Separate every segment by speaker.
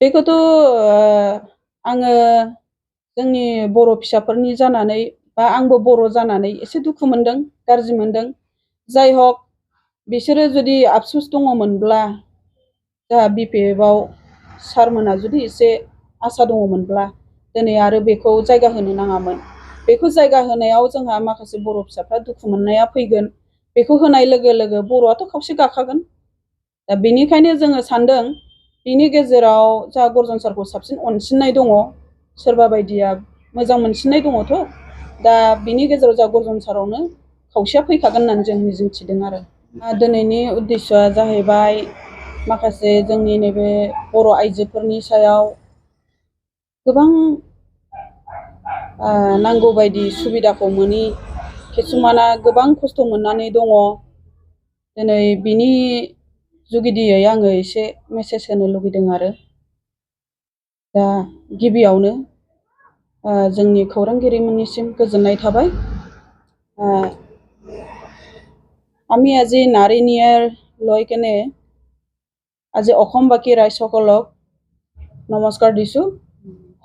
Speaker 1: बेखौथ' आङो जोंनि बर' फिसाफोरनि जानानै बा आंबो बर' जानानै एसे दुखु मोनदों, गाज्रि मोनदों। जाय हक बिसोरो जुदि आफसुस दङमोनब्ला जोंहा बिपिएफआव सारमोना जुदि एसे आसा दङमोनब्ला दिनै आरो बेखौ जायगा होनो नाङामोन। बेखौ जायगा होनायाव जोंहा माखासे बर' फिसाफ्रा दुखु मोननाया फैगोन। बेखौ होनाय लोगो लोगो बर'आथ' खावसे गाखागोन। दा बेनिखायनो जोङो सानदों बिनि गेजेराव जोंहा गरजन सारखौ साबसिन अनसिननाय दङ, सोरबा बायदिया मोजां मोनसिननाय दङथ'। दा बिनि गेजेराव जोंहा गरजन सारावनो खावसेया फैखागोन होननानै जों मिजिंथिदों आरो। दिनैनि उद्देश्यआ जाहैबाय माखासे जोंनि नैबे बर' आइजोफोरनि सायाव गोबां नांगौ बायदि सुबिदाखौ मोनि, किसुमाना गोबां खस्थ' मोननानै दङ। दिनै बिनि जुगिदियै आङो एसे मेसेज होनो लुगैदों आरो। दा गिबियावनो जोंनि खौरांगिरिमोननिसिम गोजोननाय थाबाय। আমি আজি নাৰী নিয়াৰ লৈ কেনে আজি অসমবাসী ৰাইজসকলক নমস্কাৰ দিছোঁ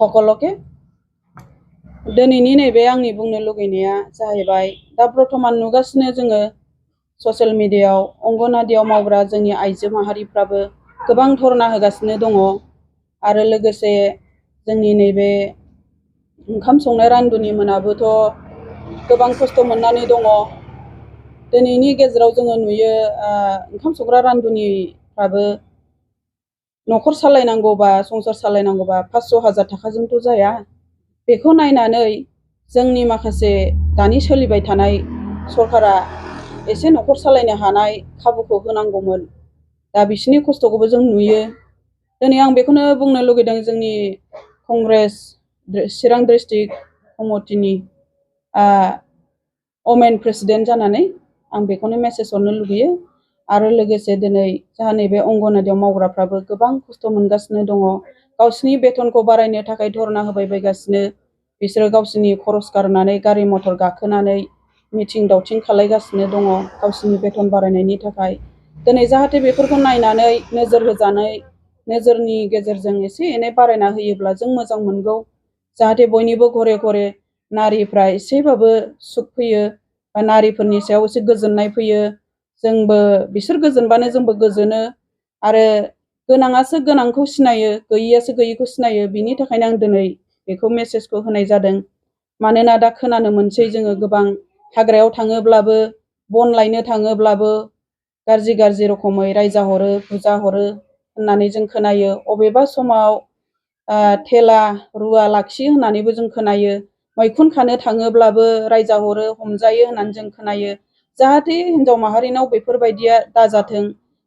Speaker 1: সকলোকে। दिनैनि नैबे आंनि बुंनो लुगैनाया जाहैबाय, दा बर्थमान नुगासिनो जोङो ससियेल मिडियायाव अंगनादियाव मावग्रा जोंनि आइजो माहारिफ्राबो गोबां धरना होगासिनो दङ। आरो लोगोसे जोंनि नैबे ओंखाम संनाय रान्धुनि मोनाबोथ' गोबां खस्थ' मोननानै दङ। दिनैनि गेजेराव जोङो नुयो ओंखाम संग्रा रान्धुनिफ्राबो न'खर सालायनांगौबा, संसार सालायनांगौबा 500,000 थाखाजोंथ' जाया। बेखौ नायनानै जोंनि माखासे दानि सोलिबाय थानाय सरकारा एसे न'खर सालायनो हानाय खाबुखौ होनांगौमोन। दा बिसोरनि खस्थ'खौबो जों नुयो। दिनै आं बेखौनो बुंनो लुगैदों, जोंनि कंग्रेस चिरां डिस्ट्रिक्ट कमिटिनि वमेन प्रेसिडेन्ट जानानै आं बेखौनो मेसेज हरनो लुगैयो। आरो लोगोसे दिनै जोंहा नैबे अंगनादियाव मावग्राफ्राबो गोबां खस्थ' मोनगासिनो दङ। गावसिनि बेथनखौ बारायनो थाखाय धरना होबाय बायगासिनो। बिसोरो गावसिनि खरस गारनानै गारि मथर गाखोनानै मिथिं दावथिं खालायगासिनो दङ गावसिनि बेथन बारायनायनि थाखाय। दिनै जाहाथे बेफोरखौ नायनानै नोजोर होजानाय, नोजोरनि गेजेरजों एसे एनै बारायना होयोब्ला जों मोजां मोनगौ। जाहाथे बयनिबो घरे घरे नारिफ्रा एसेबाबो सुख फैयो, बा नारिफोरनि सायाव एसे गोजोननाय फैयो। जोंबो बिसोर गोजोनबानो जोंबो गोजोनो। आरो गोनाङासो गोनांखौ सिनायो, गैयियासो गैयिखौ सिनायो। बिनि थाखायनो आं दिनै बेखौ मेसेजखौ होनाय जादों। मानोना दा खोनानो मोनसै जोङो गोबां हाग्रायाव थाङोब्लाबो, बन लायनो थाङोब्लाबो गाज्रि गाज्रि रोखोमै रायजाहरो, बुजाहरो होननानै जों खोनायो। अबेबा समाव थेला रुवा लाखियो होननानैबो जों खोनायो। मैखुन खानो थाङोब्लाबो रायजाहरो, हमजायो होननानै जों खोनायो। जाहाथे हिनजाव माहारिनाव बेफोरबायदिया दाजाथों।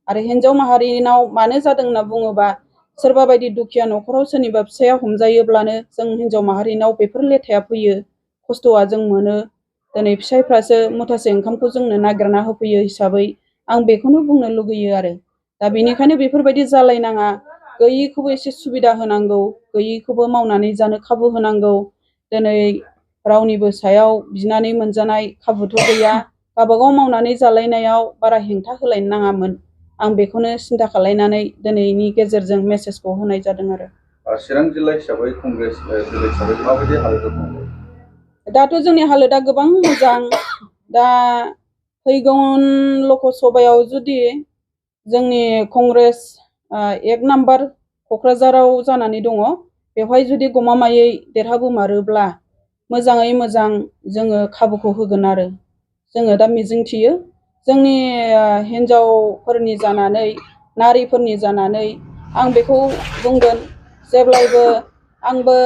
Speaker 1: आरो हिनजाव माहारिनाव मानो जादों होनना बुङोबा, सोरबा बायदि दुखिया न'खराव सोरनिबा फिसाया हमजायोब्लानो जों हिनजाव माहारिनाव बेफोर लेथाया फैयो, खस्थ'आ जों मोनो। दिनै फिसायफ्रासो मुथासे ओंखामखौ जोंनो नागिरना होफैयो हिसाबै आं बेखौनो बुंनो लुगैयो आरो। दा बेनिखायनो बेफोरबायदि जालायनाङा, गैयिखौबो एसे सुबिदा होनांगौ, गैयिखौबो मावनानै जानो खाबु होनांगौ। दिनै रावनिबो सायाव बिनानै मोनजानाय खाबुथ' गैया। गावबागाव मावनानै जालायनायाव बारा हेंथा होलायनो नाङामोन। आं बेखौनो सिन्था खालायनानै दिनैनि गेजेरजों मेसेजखौ होनाय जादों आरो। चिरां जिल्ला हिसाबै कंग्रेस जिल्ला हिसाबै माबायदि हालोदाव दङ? दाथ' जोंनि हालोदा गोबां मोजां। दा फैगोन लक'सभायाव जुदि जोंनि कंग्रेस 1 नाम्बार क'क्राझाराव जानानै दङ, बेवहाय जुदि गमामायै देरहाबोमारोब्ला मोजाङै मोजां जोङो खाबुखौ होगोन आरो जोङो दा मिजिंथियो। जोंनि हिन्जावफोरनि जानानै, नारिफोरनि जानानै आं बेखौ बुंगोन, जेब्लायबो आंबो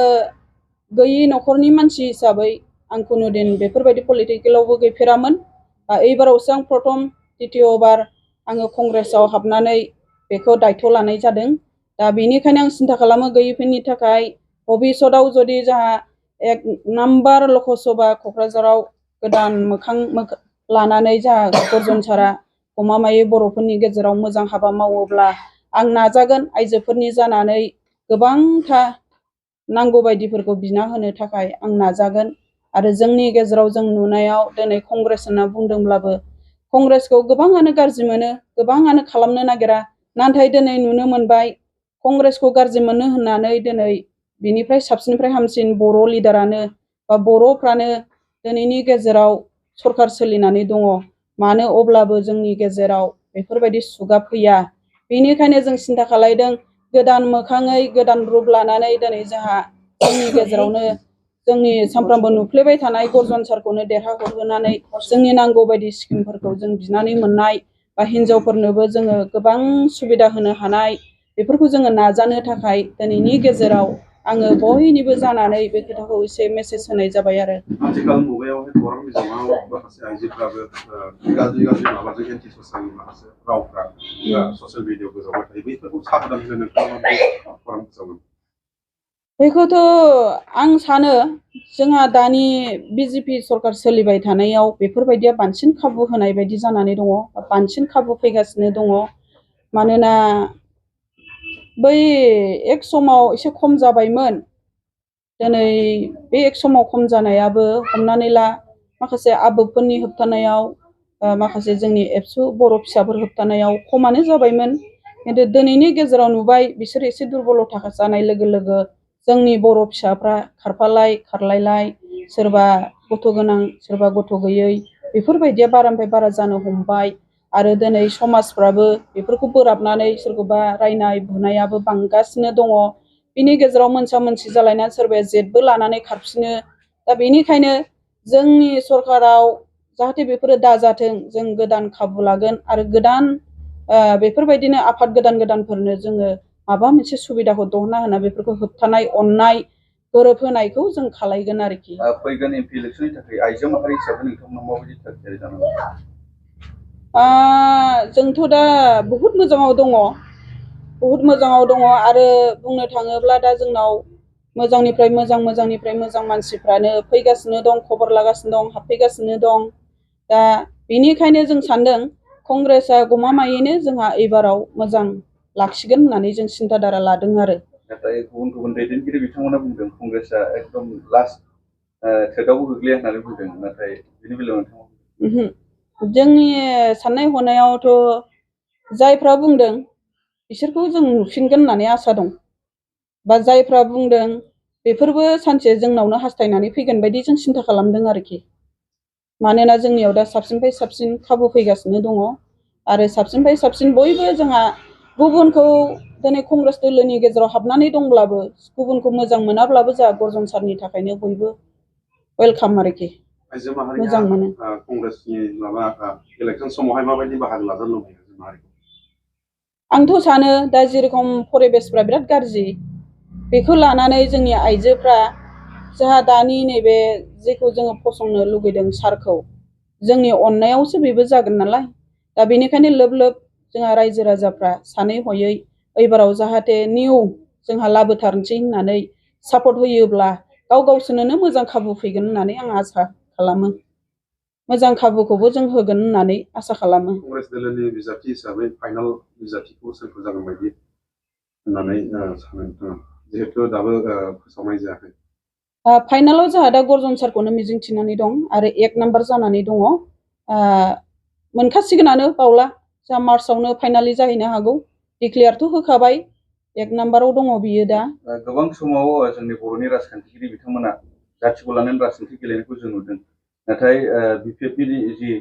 Speaker 1: गैयि न'खरनि मानसि हिसाबै आं कुनुदिन बेफोरबायदि पलिटिकेलावबो गैफेरामोन। एबारावसो आं प्रथम द्वितीयबार आङो कंग्रेसाव हाबनानै बेखौ दायथ' लानाय जादों। दा बेनिखायनो आं सिन्था खालामो गैयिफोरनि थाखाय। भबिसतआव जुदि जोंहा 1 नाम्बार लक'सभा क'क्राझाराव गोदान मोखां लानानै जोंहा गरजन सारा गमामायै बर'फोरनि गेजेराव मोजां हाबा मावोब्ला आं नाजागोन आइजोफोरनि जानानै गोबांथा नांगौ बायदिफोरखौ बिना होनो थाखाय आं नाजागोन। आरो जोंनि गेजेराव जों नुनायाव दिनै कंग्रेस होनना बुंदोंब्लाबो कंग्रेसखौ गोबाङानो गाज्रि मोनो, गोबाङानो खालामनो नागिरा। नाथाय दिनै नुनो मोनबाय कंग्रेसखौ गाज्रि मोनो होननानै दिनै बिनिफ्राय साबसिननिफ्राय हामसिन बर' लिडारानो बा बर'फ्रानो दिनैनि गेजेराव सरकार सोलिनानै दङ। मानो अब्लाबो जोंनि गेजेराव बेफोरबायदि सुगा फैया। बेनिखायनो जों सिन्था खालायदों गोदान मोखाङै गोदान रुप लानानै दिनै जोंहा जोंनि गेजेरावनो जोंनि सानफ्रामबो नुफ्लेबाय थानाय गरजन सारखौनो देरहाहरहोनानै जोंनि नांगौ बायदि स्किमफोरखौ जों बिनानै मोननाय बा हिनजावफोरनोबो जोङो गोबां सुबिदा होनो हानाय बेफोरखौ जोङो नाजानो थाखाय दिनैनि गेजेराव आङो बयनिबो जानानै बे खोथाखौ एसे मेसेज होनाय जाबाय आरो।
Speaker 2: आथिखाल मुगायावहाय खौरां बिजोङाव माखासे आइजोफ्राबो गाज्रि माबाजों एन्टि ससियेल माखासे रावफ्रा ससियेल मिडियायाव गोसारबाय थायो। बैफोरखौ साबधान होनो नोंथाङा खौरां बिजोङाव
Speaker 1: बेखौथ' आं सानो जोंहा दानि बिजेपि सरकार सोलिबाय थानायाव बेफोरबायदिया बांसिन खाबु होनाय बायदि जानानै दङ, बांसिन खाबु फैगासिनो दङ। मानोना बै एक समाव एसे खम जाबायमोन। दिनै बे एक समाव खम जानायाबो हमनानै ला माखासे आबोबफोरनि होबथानायाव माखासे जोंनि एबसु बर' फिसाफोर होबथानायाव खमानो जाबायमोन। खिन्थु दिनैनि गेजेराव नुबाय बिसोर एसे दुरबलथा जानाय लोगो लोगो जोंनि बर' फिसाफ्रा खारफालाय खारलायलाय सोरबा गथ' गोनां सोरबा गथ' गैयै बेफोरबायदिया बारानिफ्राय बारा जानो हमबाय। आरो दिनै समाजफ्राबो बेफोरखौ बोराबनानै सोरखौबा रायनाय बुनायाबो बांगासिनो दङ। बिनि गेजेराव मोनसा मोनसि जालायनानै सोरबाया जेटबो लानानै खारफिनो। दा बेनिखायनो जोंनि सरकाराव जाहाथे बेफोरो दाजाथों जों गोदान खाबु लागोन आरो गोदान बेफोरबायदिनो आफाद गोदान गोदानफोरनो जोङो माबा मोनसे सुबिदाखौ दिहुनना होना बेफोरखौ होबथानाय अननाय गोरोबहोनायखौ जों खालायगोन आरोखि।
Speaker 2: फैगोन एमपि इलेक्सननि थाखाय आइजो माहारि हिसाबै नोंथांमोना माबायदि थासारि जानांगौ?
Speaker 1: जोंथ' दा बहुद मोजाङाव दङ आरो बुंनो थाङोब्ला दा जोंनाव मोजांनिफ्राय मोजां मानसिफ्रानो फैगासिनो दं, खबर लागासिनो दं, हाबफैगासिनो दं। दा बेनिखायनो जों सानदों कंग्रेसआ गमामायैनो जोंहा एबाराव मोजां लाखिगोन होननानै जों सिन्थाधारा लादों आरो।
Speaker 2: नाथाय गुबुन दैदेनगिरि बिथांमोना बुंदों कंग्रेसआ एकदम लास्ट थ्रेडआवबो गोग्लैया होननानै बुंदों। नाथाय बेनि बेलायाव नोंथाङा
Speaker 1: जोंनि साननाय हनायावथ' जायफ्रा बुंदों बिसोरखौ जों नुफिनगोन होननानै आसा दं, बा जायफ्रा बुंदों बेफोरबो सानसे जोंनावनो हास्थायनानै फैगोन बायदि जों सिन्था खालामदों आरोखि। मानोना जोंनियाव दा साबसिननिफ्राय साबसिन खाबु फैगासिनो दङ आरो साबसिननिफ्राय साबसिन बयबो जोंहा गुबुनखौ दिनै कंग्रेस दोलोनि गेजेराव हाबनानै दंब्लाबो गुबुनखौ मोजां मोनाब्लाबो जोंहा गरजन सारनि थाखायनो बयबो वेलकाम आरोखि।
Speaker 2: आइजो माहारिया
Speaker 1: मोजां मोनो।
Speaker 2: कंग्रेसनि माबा इलेक्सन समावहाय माबायदि बाहागो लाजानो लुबैयो आइजो माहारिखौ?
Speaker 1: आंथ' सानो दा जेरेखम परिबेसफ्रा बिराद गाज्रि, बेखौ लानानै जोंनि आइजोफ्रा जोंहा दानि नैबे जेखौ जोङो फसंनो लुगैदों सारखौ, जोंनि अननायावसो बेबो जागोन नालाय। दा बेनिखायनो लोब लोब जोंहा रायजो राजाफ्रा सानै हयै एबाराव जाहाथे निउ जोंहा लाबोथारनोसै होननानै सापर्ट होयोब्ला गावसोरनोनो मोजां खाबु फैगोन होननानै आं आसा खालामो। मोजां खाबुखौबो जों होगोन होननानै आसा खालामो।
Speaker 2: कंग्रेस दोलोनि बिजाथि हिसाबै फाइनाल बिजाथिखौ सोरखौ जागोन बायदि होननानै सानो नोंथाङा, जिहेथु दाबो फोसावनाय जायाखै?
Speaker 1: फाइनालाव जोंहा दा गरजन सारखौनो मिजिंथिनानै दं आरो एक नाम्बार जानानै दङ। मोनखासिगोनानो बावला, जोंहा मार्चआवनो फाइनालि जाहैनो हागौ। डिक्लेयारथ' होखाबाय, एक नाम्बाराव दङ बियो दा।
Speaker 2: गोबां समाव जोंनि बर'नि राजखान्थिगिरि बिथांमोना जाथिखौ लानानै राजखान्थि गेलेनायखौ जों नुदों। नाथाय बिपिएफनि जि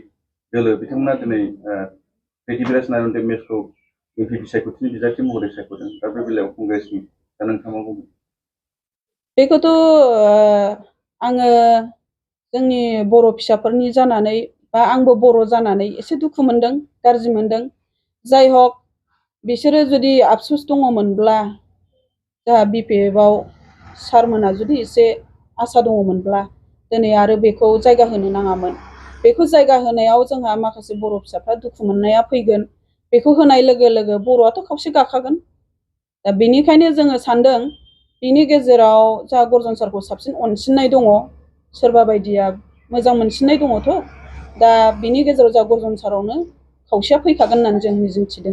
Speaker 2: दोलो बिथांमोना दिनै प्रिथिबिराज नारायण देबखौ एमपि सायख'थिनि बिजाथि महरै सायख'दों। दा बे बेलायाव कंग्रेसनि दा नोंथाङा मा बुङो?
Speaker 1: बेखौथ' आङो जोंनि बर' फिसाफोरनि जानानै बा आंबो बर' जानानै एसे दुखु मोनदों, गाज्रि मोनदों। जाय हक बिसोरो जुदि आफसुस दङमोनब्ला जोंहा बिपिएफआव सारमोना जुदि एसे आसा दङमोनब्ला दिनै आरो बेखौ जायगा होनो नाङामोन। बेखौ जायगा होनायाव जोंहा माखासे बर' फिसाफ्रा दुखु मोननाया फैगोन। बेखौ होनाय लोगो लोगो बर'आथ' खावसे गाखागोन। दा बेनिखायनो जोङो सानदों बिनि गेजेराव जोंहा गरजन सारखौ साबसिन अनसिननाय दङ, सोरबा बायदिया मोजां मोनसिननाय दङथ'। दा बिनि गेजेराव जोंहा गरजन सारावनो खावसेया फैखागोन होननानै जों मिजिंथिदों।